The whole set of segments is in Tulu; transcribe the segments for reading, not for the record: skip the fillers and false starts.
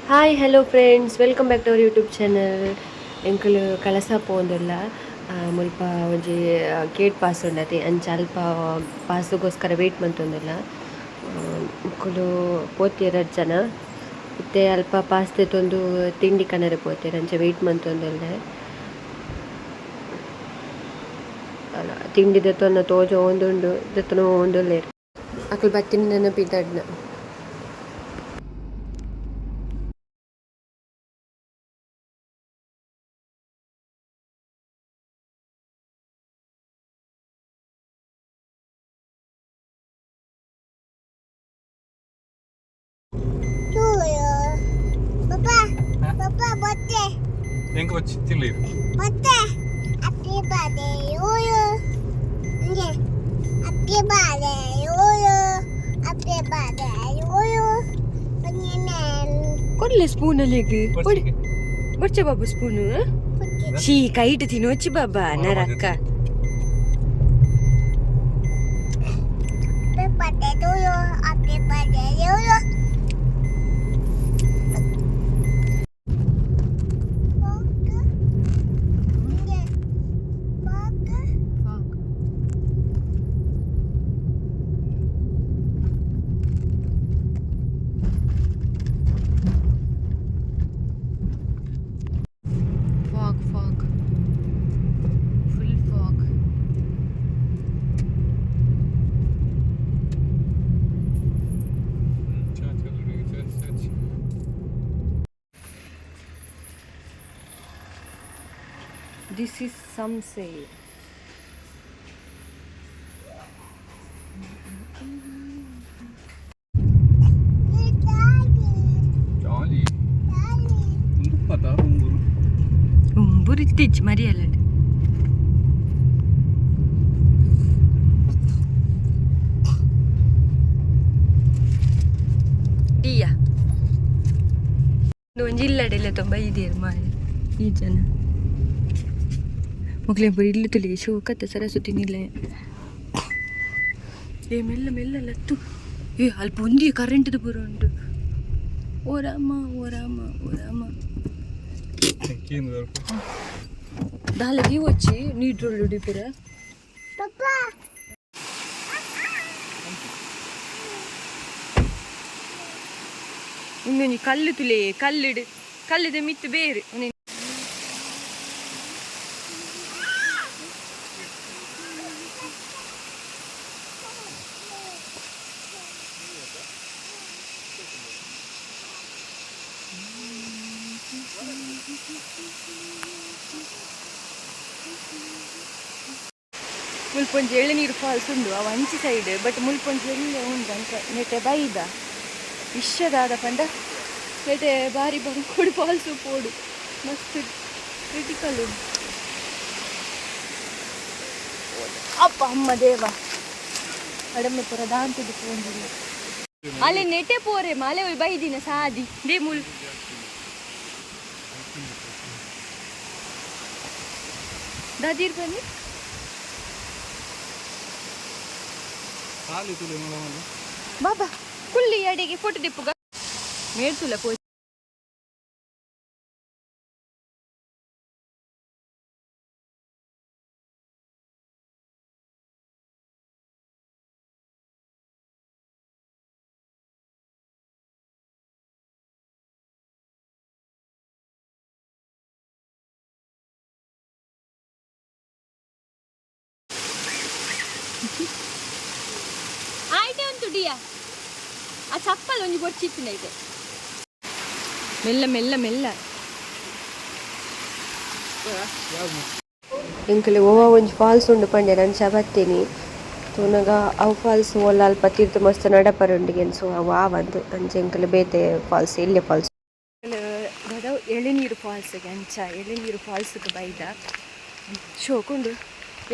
Hi hello friends, welcome back to our YouTube channel. ಎಂಕುಲು ಕಳಸ ಪೋವೊಂದುಲ್ಲ. ಮುಲ್ಪ ಒಂಜಿ ಗೇಟ್ ಪಾಸ್ ಉಂಡತೆ, ಅಂಚ ಅಲ್ಪ ಪಾಸ್ಗೋಸ್ಕರ ವೇಟ್ ಮಂತೊಂದುಲ್ಲ. ಮೊಕುಲು ಪೋತೆರ್ ರಡ್ಡ್ ಜನ. ಇತ್ತೆ ಅಲ್ಪ ಪಾಸ್ ದೆತೊಂದು ತಿಂಡಿ ಕನರೆ ಪೋತೆರ್, ಅಂಚ ವೇಟ್ ಮಂತೊಂದುಲ್ಲೆ. ತಿಂಡಿ ದೆತೊನ್ನ ತೋಜೊಂದುಂಡು, ದೆತೊನೊಂದುಲ್ಲೆರ್. ಅಕುಲು ಬತ್ತಿನ ನನ ಪಿದಡ್ನ. Papa, ಬತ್ತೆ. ಎಂಕ್ ಬಚ್ಚಿ ತಿನ್ಲಿ. ಬತ್ತೆ. Happy birthday to you. ಇಂಗೆ. Happy birthday to you. Happy birthday to you. ಕೊರ್ಲೆ spoon ಅಲ್ಲಿಗೆ. ಬೊಡ್ಚ ಬಾಬು ಸ್ಪೂನು. ಶೀ ಕೈಟ್ ತಿನ್ನೋಚಿ ಬಾಬಾ ನರಕ್ಕ. Happy birthday to you. Happy birthday to you. ಇಂಗೆ. ಬಾಕ. Fog, fog, full fog. ಚಾಚಿ. This is ಸಂಸೆ. ಜಾಲಿ. ಉಂದು ಪತ ಉಂಗುರು. ಉಂಬುರಿತ್ತಿಜ್ಜಿ ಮರಿಯಲ್ಲಡ್. ಡಿಯಾ ಒಂಜಿ ಇಲ್ಲಡೆಲ್ಲ ತುಂಬ ಇದೆಯರ್ ಮಾರೆ ಈ ಜನ. ಮೊಕ್ಲೆ ಪೂರ ಇಲ್ಲು ತುಲಿ ಶೋಕತ್ತ ಸರಸ್ವತಿ ನಿಲಯ. ಏ ಮೆಲ್ಲ ಮೆಲ್ಲ ಲತ್ತು. ಏ ಅಲ್ಪ ಒಂಜಿ ಕರೆಂಟ್ದ ಪೂರ ಉಂಟು. ಓ ರಾಮ, ಓ ರಾಮ, ಓ ರಾಮ. ಕೇಂದ್ರ. ದಾಲ ದೀವೊಚ್ಚಿ ನೀಡ್ರೊಳ್ಳುಡಿ ಪೂರ. Papa. ಉಂದೊಂಜಿ ಕಲ್ಲು ತುಲೆ, ಕಲ್ಲಿಡು ಕಲ್ಲುದ ಮಿತ್ತು ಬೇರು ಉಂದೆನ್. ಮುಲ್ಪೊಂಜಿ ಎಳನೀರು ಫಾಲ್ಸ್ ಉಂಡು ಅವು ಅಂಚಿ ಸೈಡ್, ಬಟ್ ಮುಲ್ಪೊಂಜಿ ಎಲ್ಲಿ ಉಂಡು ಅಂಚ ನೆಟೆ ಬೈದ ವಿಶ್ವದಾದ ಪಂಡ ನೆಟೆ ಬಾರಿ ಬಂಕೋಡು ಫಾಲ್ಸ್ ಪೋಡು ಮಸ್ತ್ ಕ್ರಿಟಿಕಲ್ ಉಂಡು. ಅಪ್ಪ ಅಮ್ಮ ದೇವ ಅಡಮೆ ಪೂರ ದಾಂತದ ಪೋಂದಿಲ್ಲ. ಅಲ್ಲಿ ನೆಟೆ ಪೋರೆ ಮಾಲೆ ಬೈದಿನ ಸಾದಿ they ಮುಲ್. ದಾದೀರ್ ಬನ್ನಿ. ಖಾಲಿ ತುಲೆ ಮಲ್ಲ ಮಲ್ಲ. ಬಾಬಾ ಕುಲ್ಲಿ ಅಡಿಗೆ ಫೋಟೋ ದಿಪ್ಪುಗ ಮೇಡ್ಸುಲ ಪೋ. ಆಯ್ತೆ ಉಂಟು ಡಿಯಾ. ಆ ಚಪ್ಪಲ್ ಒಂಜಿ ಬೊರ್ಚಿತ್ತಿನ ಐತೆ. ಮೆಲ್ಲ ಮೆಲ್ಲ ಮೆಲ್ಲ. ಎಂಕಲೆ ಒವ್ವ ಒಂಜಿ ಫಾಲ್ಸ್ ಉಂಡು ಪಂಡೆ ಅಂಚ ಬತ್ತೀನಿ. ತೂನಗ ಅವು ಫಾಲ್ಸ್ ಓಲ ಅಲ್ಪ ತಿರ್ತು ಮಸ್ತ್ ನಡಪರುಂಡಿಗೆ, ಸೊ ಅವು ಆವಂದ್. ಅಂಚ ಎಂಕಲೆ ಬೇತೆ ಫಾಲ್ಸ್, ಎಲ್ಲೆ ಫಾಲ್ಸ್ ದಾದ ಎಳೆನೀರು ಫಾಲ್ಸ್ಗೆ, ಅಂಚ ಎಳೆನೀರು ಫಾಲ್ಸ್ಗೆ ಬೈದ. ಶೋಕುಂಡು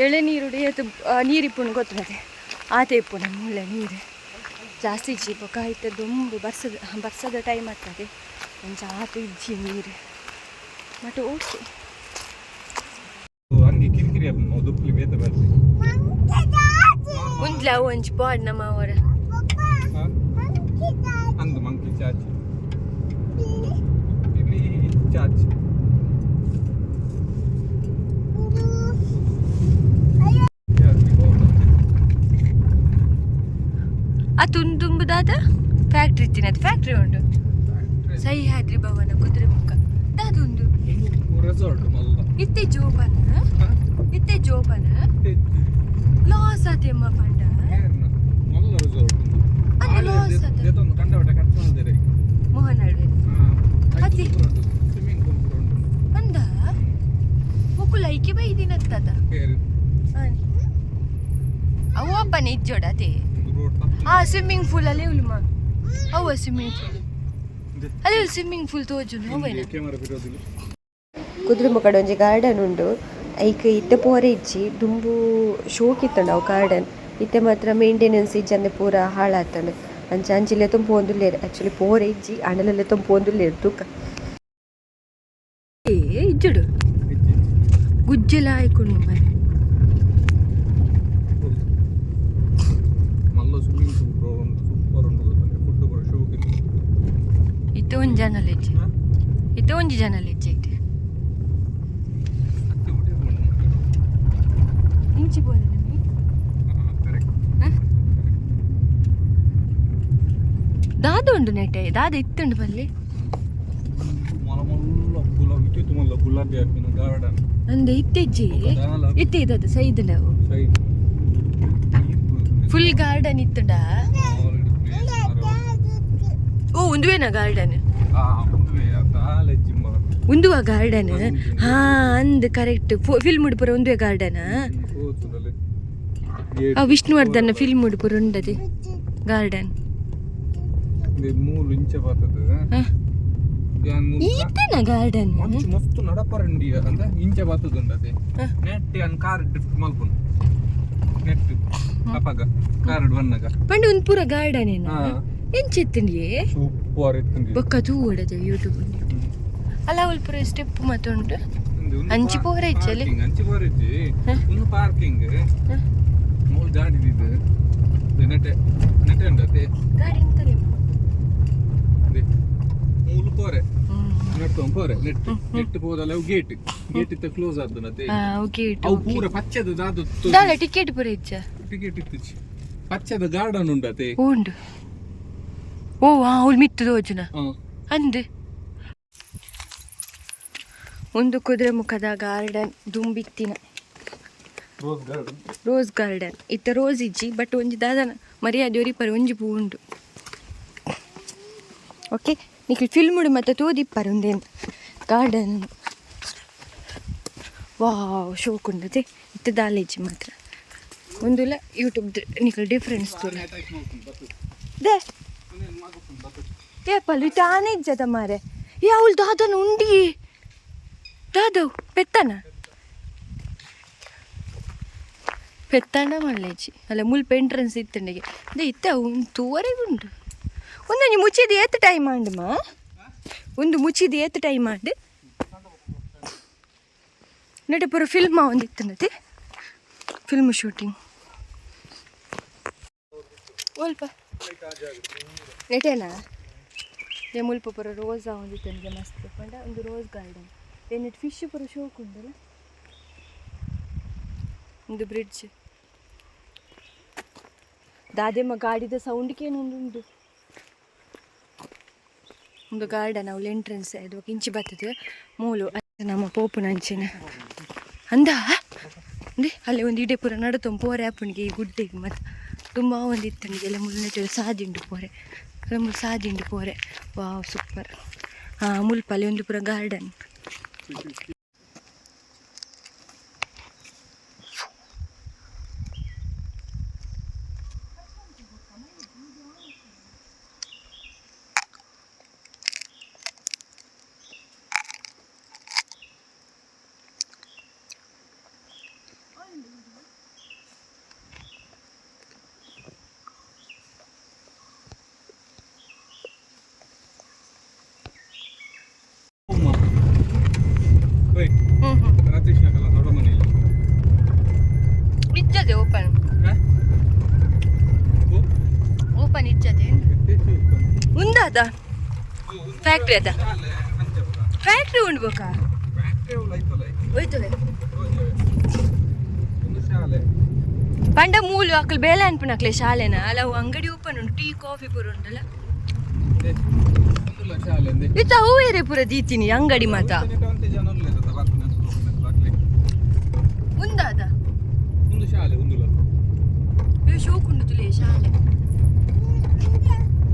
ಎಳೆನೀರು. ಏತ್ ನೀರಿಪ್ಪುಂಡು ಗೊತ್ತುಂಡತೆ, ಆತೆ ಇಪ್ಪುಂಡು ಮೂಲ ನೀರು ಜಾಸ್ತಿ ಇಜ್ಜಿ. ಬೊಕ ಇತ್ತೆ ದೊಂಬು ಬರ್ಸದ ಬರ್ಸದ ಟೈಮ್ ಆಗ್ತದೆ, ಅಂಚ ಆತು ಇಜ್ಜಿ ನೀರು. But okay. ಹಂಗೆ ಕಿರಿಕಿರಿ ಆಪುಂಡು ದುಪ್ಪಲಿ ಬೇತೆ ಬರ್ಸಿ. ಉಂದ್ಲ ಒಂಜಿ ಪಾಡ್ ನಮ್ಮ ಅವರ. ಅಂದು ಮಂಕಿ ಚಾಚಿ. ಅದು ಫ್ಯಾಕ್ಟ್ರಿ ಇತ್ತಿನ ಅದು ಫ್ಯಾಕ್ಟ್ರಿ ಉಂಟು. ಸಹ್ಯಾದ್ರಿ ಭವನ ಕುದುರೆಮುಖ ದಾದೊಂದು. ರೆಸಾರ್ಟ್ ಮಲ್ಲ. ಇತ್ತೆ ಜೋಪನ, ಇತ್ತೆ ಜೋಪನ ಲಾಸ್ ಆತೆಮ್ಮ ಪಂಡ. ಮಲ್ಲ ರೆಸಾರ್ಟ್. ಅದು ಲಾಸ್ ಆತ. ದೇತೊಂದು ಕಂಡವಟ ಕಟ್ ಮಾಡಿದ್ದಾರೆ. ಮೋಹನ್ ಅಳ್ವೆ ಅದೇ. ಸ್ವಿಮ್ಮಿಂಗ್ ಪೂಲ್ ಪೂರ ಉಂಟು. ಅಂದ ಮೊಕುಲು ಐಕೆ ಬೈದಿನತ್ತದ. ಬೇರೆ. ಅವು ಅಪ್ಪನ ಇಜ್ಜೋಡ ಅದೇ. ಒಂದು ರೋಡ್. ಆ ಸ್ವಿಮ್ಮಿಂಗ್ ಪೂಲ್ ಅಲ್ಲಿ ಉಲ್ಮ ಅವ ಸ್ವಿಮ್ಮಿಂಗ್ ಪೂಲ್ ಅಲ್ಲಿ ಸ್ವಿಮ್ಮಿಂಗ್ ಪೂಲ್ ತೋಜುನು ಅವೇನ. ಕ್ಯಾಮರಾ ಬಿರೋದಿಲ್ಲ. ಕುದುರೆಮುಖಡ್ ಒಂಜಿ ಗಾರ್ಡನ್ ಉಂಡು. ಐಕ್ ಇತ್ತೆ ಪೋರೆ ಇಜ್ಜಿ. ದುಂಬು ಶೋಕ್ ಇತ್ತುಂಡು ಅವು ಗಾರ್ಡನ್. ಇತ್ತೆ ಮಾತ್ರ ಮೇಂಟೆನೆನ್ಸ್ ಇಜ್ಜಂದೆ ಪೂರ ಹಾಳಾತಂಡ್. ಅಂಚ ಅಂಚಿ ಲೆತ್ತೊಂದು ಪೋವೊಂದುಲ್ಲೆರ್. ಆಕ್ಚುಲಿ ಪೋರೆ ಇಜ್ಜಿ, ಆಂಡಲ ಲೆತ್ತೊಂದು ಪೋವೊಂದುಲ್ಲೆರ್ ತೂಕ. ಏ ಇಜ್ಜುಡು ಗುಜ್ಜೆಲ ಆಯ್ಕೊಂಡು ಮರೆ. ಮಲ್ಲ ಸ್ವಿಮ್ಮಿಂಗ್ ಪೂಲ್ ಪೂರ ಉಂಟು, ಸೂಪರ್ ಉಂಟು ಗೊತ್ತುಂಟು. ಫುಡ್ ಪೂರ ಶೋಕ್ ಇತ್ತು. ಇತ್ತೆ ಒಂಜಿ ಜನಲ ಇಜ್ಜಿ, ಇತ್ತೆ ಒಂಜಿ ಜನಲ ಇಜ್ಜಿ ಐತೆ. ಅತ್ತೆ ಊಟ ಉಂಟು. ಇಂಚಿ ಬೋಲೆ ನಮಗೆ. ಕರೆಕ್ಟ್. ದಾದ ಉಂಡು ನೆಟೆ, ದಾದ ಇತ್ತುಂಡು ಬಲ್ಲಿ. ಮಲ್ಲ ಮಲ್ಲ ಗುಲಾಬಿ ಇತ್ತು, ಮಲ್ಲ ಗುಲಾಬಿ ಹಾಕಿನ ಗಾರ್ಡನ್. ಅಂದೆ ಇತ್ತೆಜ್ಜಿ. ಇತ್ತೆ ಇದದು ಸೈದ್ ನಾವು. ಸೈಡ್. ಫುಲ್ ಗಾರ್ಡನ್ ಇತ್ತುಂಡ. ಓ, ಉಂದುವೇನಾ ಗಾರ್ಡನ್? ಉಂದುವ ಗಾರ್ಡನ್. ಹಾ, ಅಂದ್ ಕರೆಕ್ಟ್. ಫಿಲ್ಮ್ ಉಡುಪುರ ಉಂದುವೆ ಗಾರ್ಡನ್. ಆ ವಿಷ್ಣುವರ್ಧನ್ ಫಿಲ್ಮ್ ಉಡುಪುರ ಉಂಡದೆ ಗಾರ್ಡನ್. ಮೂಲು ಇಂಚ ಬರ್ತದೆ. ಈತನ ಗಾರ್ಡನ್. ಮಂಚು ಮಸ್ತ್ ನಡಪರಂಡಿ ಅಂದ್ರೆ ಇಂಚ ಬರ್ತದುಂಡತೆ. ನೆಟ್ ಯಾನ್ ಕಾರ್ ಡ್ರಿಫ್ಟ್ ಮಲ್ಪುನು ನೆಟ್ ಅಪಗ ಕಾರ್ ಬನ್ನಗ. ಪಂಡ ಒಂದು ಪೂರ ಗಾರ್ಡನ್ ಏನ? ಹಾ. ಎಂಚಿತ್ತಂಡಿಯೇ. ಸೂಪರ್ ಇತ್ತುಂಡಿ. ಬೊಕ್ಕ ತೂವಡದ ಯೂಟ್ಯೂಬ್ ಅಲ್ಲ. ಅವಲ್ ಪೂರ ಸ್ಟೆಪ್ ಮತ್ತುಂಟು. ಅಂಚಿ ಪೋರೆ ಇಜ್ಜಲ್ಲಿ? ಅಂಚಿ ಪೋರೆ ಇಜ್ಜಿ. ಒಂದು ಪಾರ್ಕಿಂಗ್ ಮೂಲು ಗಾಡಿ ಇದ್ದಿದ್ದು ನೆಟೆ ನೆಟೆ ಉಂಡತೆ. ಗಾಡಿ ಎಂತಲೇ. ಮೂಲು ಪೋರೆ ನೆಟ್ ಪೋರೆ ನೆಟ್ ನೆಟ್ ಪೋದಲ್ಲ. ಅವು ಗೇಟ್ ಗೇಟ್ ಇತ್ತ ಕ್ಲೋಸ್ ಆದ್ದನತೆ. ಹಾ, ಓಕೆ. ಅವು ಪೂರ ಪಚ್ಚದ ದಾದು. ದಾಲ ಟಿಕೆಟ್ ಪೂರ ಇಜ್ಜ? ಟಿಕೆಟ್ ಇತ್ತಿಚ್ಚಿ. ಪಚ್ಚದ ಗಾರ್ಡನ್ ಉಂಡತೆ. ಉಂಡು. ಓ ಆ ಅವಳು ಮಿತ್ತು ತೋಜುನ. ಅಂದ್ ಒಂದು ಕುದುರೆಮುಖದ ಗಾರ್ಡನ್ ದುಂಬಿತ್ತಿನ. Rose garden. ರೋಸ್ ಗಾರ್ಡನ್ ಇತ್ತ ರೋಸ್ ಇಜ್ಜಿ, ಬಟ್ ಒಂಜಿ ದಾದನ ಮರ್ಯಾದೆ ಒರಿಪರೆ ಒಂಜಿ ಪೂ ಉಂಡು. ಓಕೆ, ನಿಖಿಲ್ ಫಿಲ್ಮ್ ಮತ್ತೆ ತೋದಿಪ್ಪರು ಒಂದೇನು ಗಾರ್ಡನ್. ವಾವ್, ಶೋಕ್ ಉಂಡತೆ. ಇತ್ತ ದಾಲೇಜಿ ಮಾತ್ರ ಒಂದುಲ ಯೂಟ್ಯೂಬ್ ನಿಖಲ್ ಡಿಫ್ರೆನ್ಸ್ ತೋಲ they. ಏ ಪಲ್ಲು ತಾನೇ ಇಜ್ಜದ ಮಾರೆ. ಏ ಅವಳು ದಾದನ ಉಂಡಿ ದಾದವ್ ಪೆತ್ತನ ಪೆತ್ತಂಡ ಮಲ್ಲೇಜಿ ಅಲ್ಲ. ಮುಲ್ಪ ಎಂಟ್ರೆನ್ಸ್ ಇತ್ತಂಡಿಗೆ ಅದೇ ಇತ್ತೆ ಅವು ತೂವರೆ ಉಂಡು. ಒಂದೊಂಜಿ ಮುಚ್ಚಿದ ಏತ್ ಟೈಮ್ ಆಂಡಮ್ಮ? ಒಂದು ಮುಚ್ಚಿದ ಏತ್ ಟೈಮ್ ಆಂಡ್? ನೆಟೆ ಪೂರ ಫಿಲ್ಮ್ ಒಂದು ಇತ್ತಂಡತಿ, ಫಿಲ್ಮ್ ಶೂಟಿಂಗ್ ಒಲ್ಪ ನೆಟೇನಾ? ಏ ಮುಲ್ಪ ಪೂರ ರೋಸ್ ಒಂದಿತ್ತಂಗೆ ಮಸ್ತ್ ಪಂಡ ಒಂದು ರೋಸ್ ಗಾರ್ಡನ್. ಏನಿಟ್ಟು ಫಿಶ್ ಪೂರ ಶೋಕ್ ಉಂಡಲ್ಲ. ಒಂದು ಬ್ರಿಡ್ಜ್ ದಾದೆಮ್ಮ ಗಾಡಿದ ಸೌಂಡ್ಗೆ ಉಂಡು. ಒಂದು ಗಾರ್ಡನ್ ಅವ್ಲು ಎಂಟ್ರೆನ್ಸ್ ಅದು ಇಂಚಿ ಬರ್ತದೆ ಮೂಲು ನಮ್ಮ ಪೋಪುನ ಅಂಚಿನ ಅಂದ ಅಂದೆ. ಅಲ್ಲಿ ಒಂದು ಇಡೆ ಪೂರ ನಡತೊಂದು ಪೋರೆ ಆಪುಣಿಗೆ ಈ ಗುಡ್ಡೆಗೆ. ಮತ್ತು ತುಂಬ ಒಂದು ಇತ್ತನಿಗೆ ಎಲ್ಲ ಮುಳ್ಳು ಸಾದಿಂಡು ಪೋರೆ, ಎಲ್ಲ ಮುಳ್ಳು ಸಾದಿಂಡು ಪೋರೆ. ವಾವ್, ಸೂಪರ್. ಹಾಂ, ಮುಲ್ಪ ಅಲ್ಲಿ ಒಂದು ಪೂರ ಗಾರ್ಡನ್. ಹ್ಞೂ ಹ್ಞೂ. ರತೀಶ್ ನಗಲ ದೊಡ್ಡ ಮನೆಯಲ್ಲಿ. ಇಜ್ಜದೆ ಓಪನ್. ಓಪನ್ ಇಜ್ಜದೆ. ಉಂದಾದ ಫ್ಯಾಕ್ಟ್ರಿ ಅದ? ಫ್ಯಾಕ್ಟ್ರಿ ಉಂಡು ಬೋಕ. ಹೋಯ್ತದೆ. ಒಂದು ಶಾಲೆ. ಪಂಡ ಮೂಲು ಅಕ್ಲು ಬೇಲೆ ಅನ್ಪುನಕ್ಲೆ ಶಾಲೆನ ಅಲ್ಲ ಅವು ಅಂಗಡಿ ಓಪನ್ ಉಂಟು ಟೀ ಕಾಫಿ ಪೂರ ಉಂಟಲ್ಲ. ಉಂದುಲ ಶಾಲೆ ಅಂದೆ. ಇತ್ತ ಹೂವೇರೆ ಪೂರ ದೀತೀನಿ ಅಂಗಡಿ ಮಾತ. ಒಂತೆ ಜನ ಉಲ್ಲೆರ್ ಅತ್ತ ಬತ್ತುನ ಅಕ್ಲೆ. ಉಂದಾದ. ಉಂದು ಶಾಲೆ ಉಂದುಲ. ಏ ಶೋಕ್ ಉಂಡು ತುಲೆ ಶಾಲೆ.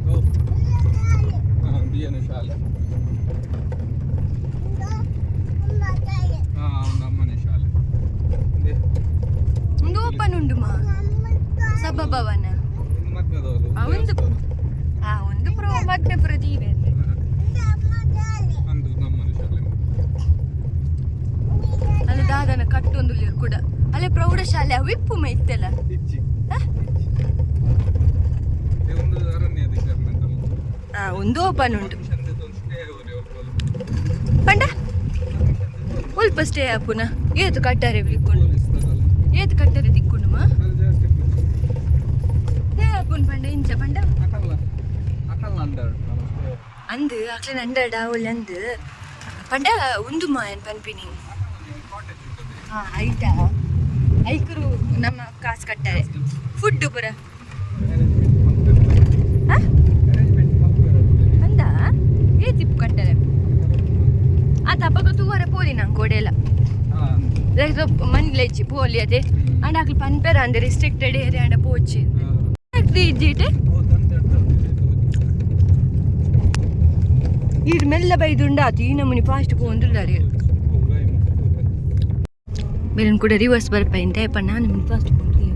ಓ ಹಾ ಬಿಎನ್ ಶಾಲೆ. ಹಾ ಒಂದು ಅಮ್ಮನೆ ಶಾಲೆ ಅಂದೆ. ಉಂದು ಓಪನ್ ಉಂಡು ಮಾ ಸಭಾ ಭವನ. ಉಂದು ಮದ್ಮೆದವಲು. ಆ, ಉಂದು ಆ ಒಂದು ಪ್ರೋ ಮದ್ಮೆ ಪೂರ ದೀವೆ. ಅಂದು ನಮ್ಮನೆ ಶಾಲೆ. ಅಲ್ಲಿ ದಾದನ ಕಟ್ಟೊಂದು ಕೂಡ ಅಲ್ಲೇ ಪ್ರೌಢಶಾಲೆ ಅವು ಇಪ್ಪು ಮಾ ಇತ್ತೆಲ್ಲ. ಇಚ್ಚಿ ಏ, ಒಂದು ಅರಣ್ಯ ಅಧಿಕಾರಿ. ಆ ಒಂದು ಓಪನ್ ಉಂಟು. ಪರ್ಮಿಷನ್ ಒಂದು ಸ್ಟೇ ಅವರೇ ಒಪ್ಪಲು. ಪಂಡ ಉಲ್ಪ ಸ್ಟೇ ಆಪುನ ಏತು ಕಟ್ಟಾರೆ ದಿಕ್ಕೊಂಡು. ಪೊಲೀಸ್ ದಲ್ಲ. ಏತು ಕಟ್ಟಾರೆ ದಿಕ್ಕೊಂಡು ಮಾ. ಅದು ಜಾಸ್ತಿ ಇಪ್ಪು. ಸ್ಟೇ ಆಪುನ್ ಪಂಡ ಇಂಚ ಪಂಡ. ಅಕಲ್ಲ ಅಕಲ್ಲ ಅಂಡರ್ ನಮ್ಮ ಸ್ಟೇ. ಅಂದು ಅಕ್ಲೆ ನಂಡಡ ಅವಳು ಅಂದು ಪಂಡ ಉಂದು ಮಾ ಏನ್ ಪನ್ಪಿನಿ. ಕಾಟೇಜ್ ಉಂಟದೆ. ಹಾ ಆಯ್ತಾ ಐಕರು ನಮ್ಮ ಕಾಸು ಕಟ್ಟಾರೆ ಫುಡ್ ಪೂರ. ಅರೇಂಜ್ಮೆಂಟ್ ಮಲ್ಪೆರ್. ಹಾ? ಅರೇಂಜ್ಮೆಂಟ್ ಮಲ್ಪೆರ್. ಅಂದ ಏ ತಿಪ್ಪು ಕಟ್ಟಾರೆ ಆ ತಪ್ಪಗ ತೂವರೆ ಪೋಲಿ ನಂಗೆ ಕೊಡೆಲ್ಲ. ಹಾ. ಮನ್ಲೆಜ್ಜಿ ಪೋಲಿ ಅದೇ ಅಂಡ್ ಅಕ್ಲು ಪನ್ಪೆರ ಅಂದೆ ರಿಸ್ಟ್ರಿಕ್ಟೆಡ್ ಏರಿಯಾ ಅಂಡ ಪೋಚಿ ಇಜ್ಜಿಟ್. ಈರ್ ಮೆಲ್ಲ ಬೈದುಂಡ ಆತು ಈ ನಮೂನಿ ಫಾಸ್ಟ್ ಪೋಂದುಲ್ಲಾರೆ ಬೇರೆ ಕೂಡ ರಿವರ್ಸ್ ಬರ್ಪ ಇಂತ ಯಪ್ಪ ನಾನು ನಮೂನಿ ಫಾಸ್ಟ್ ಪೋಂದುಲ್ಲ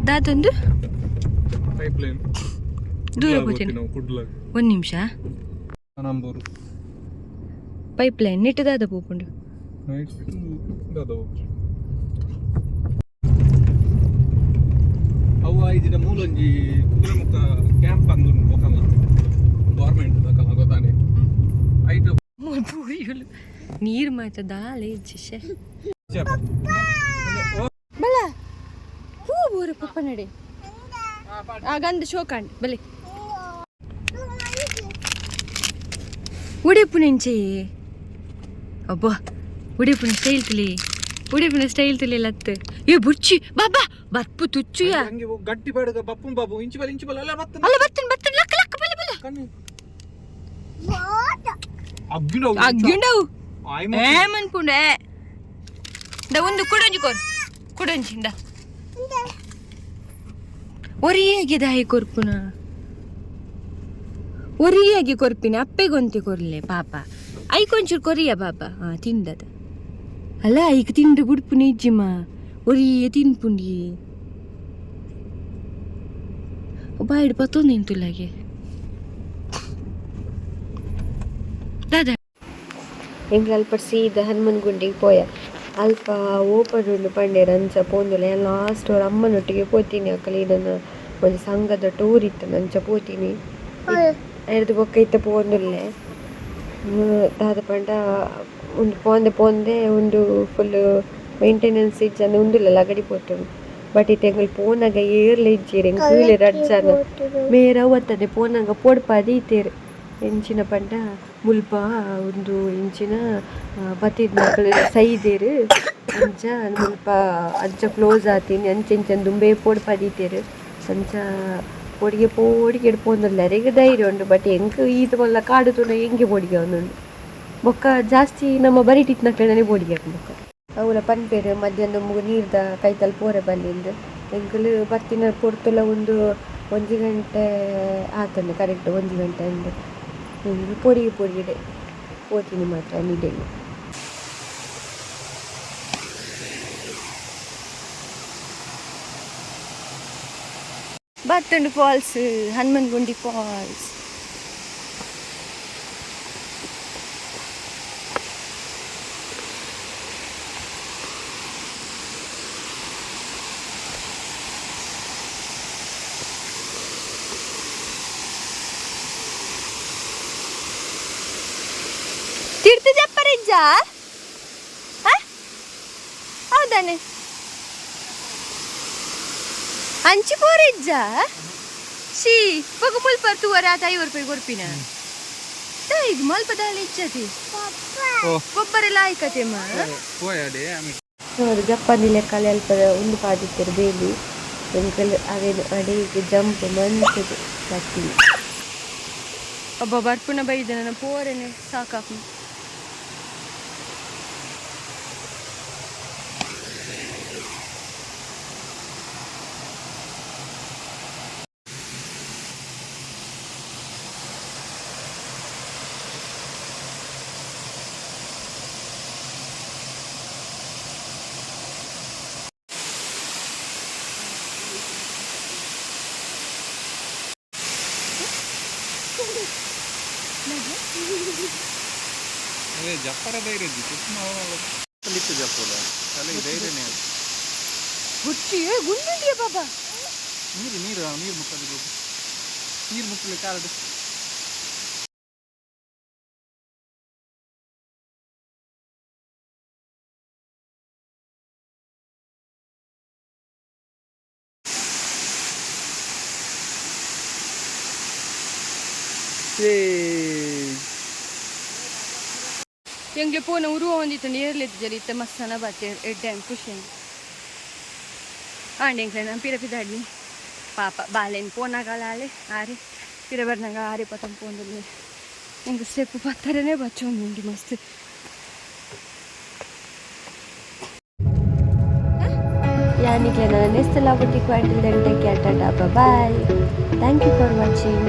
ದಾದೊಂದು. Pipeline. ದೂರ ಪೋತೀನಿ. ಕುಡ್ಲ. ಒಂದು ನಿಮಿಷ. ನಂಬೂರು. ಪೈಪ್ ಲೈನ್ ನೆಟ್ಟು ದಾದ ಪೋಪುಂಡು. ಅವು ಐಜಿನ ಮೂಲೊಂಜಿ ಕುದುರೆಮುಖ ಕ್ಯಾಂಪ್ ಅಂದುಂಡು ಬೊಕಲ್ಲ ಗೌರ್ಮೆಂಟ್ ದಕಲ ಗೊತ್ತಾನೆ ಐಟ್. ಪೂರಿಗಳು ನೀರು ಮಾತ ದಾಲೆ ಇಜ್ಜಿ ಶೆ. ಚಪ. ಬಲ ಹೂ ಬೋರು ಪಪ್ಪ ನಡೆ ಆ ಗಂಧ ಶೋಕಾಂಡ್ ಬಲೆ ಉಡಿಪು ನೆಂಚೆ ಅಬ್ಬಾ ಉಡಿಪುನ ಸ್ಟೈಲ್ ತುಲಿ ಉಡಿಪುನ ಸ್ಟೈಲ್ ತುಲಿ ಲತ್ತು ಏ ಬುರ್ಚಿ ಬಾಬಾ ಬರ್ಪು ತುಚ್ಚುಯ. ಹಂಗೆ ಹೋಗ್ ಗಟ್ಟಿ ಬಾಡುಗ ಬಪ್ಪು ಬಾಬು ಇಂಚು ಬಲ ಇಂಚು ಬಲ ಅಲ್ಲ ಬತ್ತ. ಅಲ್ಲ ಬತ್ತನ್ ಬತ್ತನ್ ಲಕ್ಕ ಲಕ್ಕ ಬಲ ಬಲ. ಕಣ್ಣು ಅಗ್ಗಿಡವು. ಅಗ್ಗಿಂಡವು. ಆಯ್. ಏಮನ್ಪುಂಡೆ the ಒಂದು ಕುಡೊಂಜಿ ಕೊರ್ ಕುಡೊಂಜಿ ಇಂದ ಒರಿಯಾಗಿ ದಾಯಿ ಕೊರ್ಪುನ ಒರಿಯಾಗಿ ಕೊರ್ಪಿನ ಅಪ್ಪೆಗೊಂತೆ ಕೊರ್ಲೆ ಪಾಪ ಐಕೊಂಚೂರು ಕೊರಿಯ ಪಾಪ ಹಾ ತಿಂದದ ಅಲ್ಲ ಐಕ್ ತಿಂದು ಬುಡ್ಪುನ ಇಜ್ಜಿಮ್ಮ ಒರಿಯೇ ತಿನ್ಪುಂಡಿ ಬಾಯಿಡ್ ಪತ್ತೊಂದು ನಿಂತುಲ್ಲಾಗೆ ದಾದಾ. ಎಂಕ್ಲು ಅಲ್ಪ ಸೀದ ಹನುಮನ್ ಗುಂಡಿಗೆ ಪೋಯ ಅಲ್ಪ ಓಪನ್ ಉಂಡು ಪಂಡೇರ್ ಅಂಚ ಪೋಂದುಲ್ಲ ಲಾಸ್ಟ್ ಅವ್ರ ಅಮ್ಮನೊಟ್ಟಿಗೆ ಪೋತೀನಿ ಅಕಲ್ ನನ್ನ ಒಂಜಿ ಸಂಘದ ಟೂರ್ ಇತ್ತು ಅಂಚ ಪೋತೀನಿ ಐರ್ದ್ ಬೊಕ್ಕ ಇತ್ತೆ ಪೋಂದುಲ್ಲೆ. ದಾದ ಪಂಡ ಉಂದು ಪೋಂದೆ ಪೋಂದೆ ಉಂದು ಫುಲ್ ಮೇಂಟೆನೆನ್ಸ್ ಇಜ್ಜಂದೆ ಉಂದುಲ್ಲ ಲಗಡಿ ಪೋತುಂಡು. ಬಟ್ ಇತ್ತೆ ಎಂಕುಲು ಪೋನಗ ಏರ್ಲ ಇಜ್ಜೆರ್ ಎಂಕುಲೆ ರಡ್ಡ್ ಜನ ಮೇರ್ ಅವತ್ತದೆ ಪೋನಗ ಪೋಡ್ಪಾದ್ ಇತ್ತೆರ್ ಎಂಚಿನ ಪಂಡ ಮುಲ್ಪ ಉಂದು ಇಂಚಿನ ಬತ್ತಿದ್ನಕುಲು ಸೈದೆರ್ ಅಂಚ ಮುಲ್ಪ ಅಂಚ ಕ್ಲೋಸ್ ಆತಿನಿ ಅಂಚ ಇಂಚ ದುಂಬೇ ಪೋಡ್ಪಾದ್ ಇತ್ತೆರ್ ಅಂಚ ಪೋಡಿಗೆ ಪೋಡಿಗೆಡ್ ಪೋಂದುಲ್ಲೆರ್ ಅರೆಗ್ ಧೈರ್ಯ ಉಂಡು. ಬಟ್ ಎಂಕ್ ಈತ್ ಮಲ್ಲ ಕಾಡು ತೂನ ಎಂಕೆ ಪೋಡಿಗೆ ಆವೊಂದುಂಡು. ಬೊಕ್ಕ ಜಾಸ್ತಿ ನಮ್ಮ ಬರಿಟ್ ಇತ್ತಿನಕ್ಲೆನನೆ ಪೋಡಿಗೆ ಆಪುಂಡು. ಬೊಕ್ಕ ಅವುಲ ಪನ್ಪೆರ್ ಮಧ್ಯಾಹ್ನ ದುಂಬುಗು ನೀರ್ದ ಕೈತಲ್ ಪೋರೆ ಬಲ್ಲಿಂದ್. ಎಂಕುಲು ಬತ್ತಿನ ಪೊರ್ತುಲ ಒಂದು ಒಂಜಿ ಗಂಟೆ ಆತುಂಡು ಕರೆಕ್ಟ್ ಒಂಜಿ ಗಂಟೆ ಅಂದ್ ಎಂಕುಲು ಪೋಡಿಗೆ ಪೋಡಿಗೆಡೆ ಪೋತಿನಿ ಮಾತ್ರ ನಿಡೆಗ್. ಬತ್ತುಂಡು ಫಾಲ್ಸ್ ಹನುಮನ್ಗುಂಡಿ ಫಾಲ್ಸ್ ತಿರ್ತು ಜಪ್ಪರಿಜ್ಜ ಹೌದಾನೆ ಅಂಚಿ ಪೋರಿಜ್ಜ she ಬೊಕ ಮುಲ್ಪ ತೂವರೆ ಆತ 50 ರೂಪಾಯಿ ಕೊರ್ಪಿನ ಈಗ ಮಲ್ಪ ದಾಲ ಇಜ್ಜತಿ. ಓ. ಗೊಬ್ಬರ ಲಾಯ್ಕತೆಮ್ಮ. ಪೋಯಾಡೆ ಆಮೇಲೆ. ಅವರು ಜಪ್ಪಂದಿ ಲೆಕ್ಕಲೆ ಅಲ್ಪ ಉಂದು ಪಾದಿತ್ತೆರ್ ಬೇಲಿ ಎಂಕಲ್ ಅವೆನ್ ಅಡೆಗ್ ಜಂಪ್ ಮಂತುದು ಬತ್ತಿನಿ. ಒಬ್ಬ ಬರ್ಪುನ ಬೈದ ನನ್ನ ಪೋರೆನೆ ಸಾಕಾಪು. ಅದೇ ಜಪ್ಪರ ಧೈರ್ಯ ಇದ್ದಿತ್ತು ಲಿತ್ತು ಜಪ್ಪದ ತಲೆ ಧೈರ್ಯನೇ ಅದು. ಗುಚ್ಚಿ ಗುಂಡುಂಡಿಯ ಬಾಬಾ. ನೀರು ನೀರು ನೀರು ಮುಕ್ಕದು, ನೀರು ಮುಕ್ಕಲಿ ಕಾರ್ಡ್. ಎಂಗ್ಲೆ ಪೋನ ಉರುವ ಒಂದಿತ್ತು ನೇರ್ಲೆದ್ದು ಜರಿ ಇತ್ತ ಮಸ್ತನ ಬಾತೆ ಎಡ್ಡೆ ಖುಷಿ ಆಂಡ್ ಎಂಕ್ಲೆ ನಾನು ಪಿರ ಪಿದಾಡ್ನಿ ಪಾಪ ಬಾಲೆನ್ ಪೋನಾಗಲ ಆಲೆ ಆರೆ ಪಿರ ಬರ್ನಾಗ ಆರೆ ಪತಂ ಪೋಂದಲ್ಲಿ ಎಂಕ್ ಸ್ಟೆಪ್ ಪತ್ತರನೇ ಬಚ್ಚೊಂದುಂಡು ಮಸ್ತ್. ಯಾನಿಗ್ಲೆ ನನ್ನ next ಲಾಬುಟಿ until then take care, tata, bye. Thank you for watching.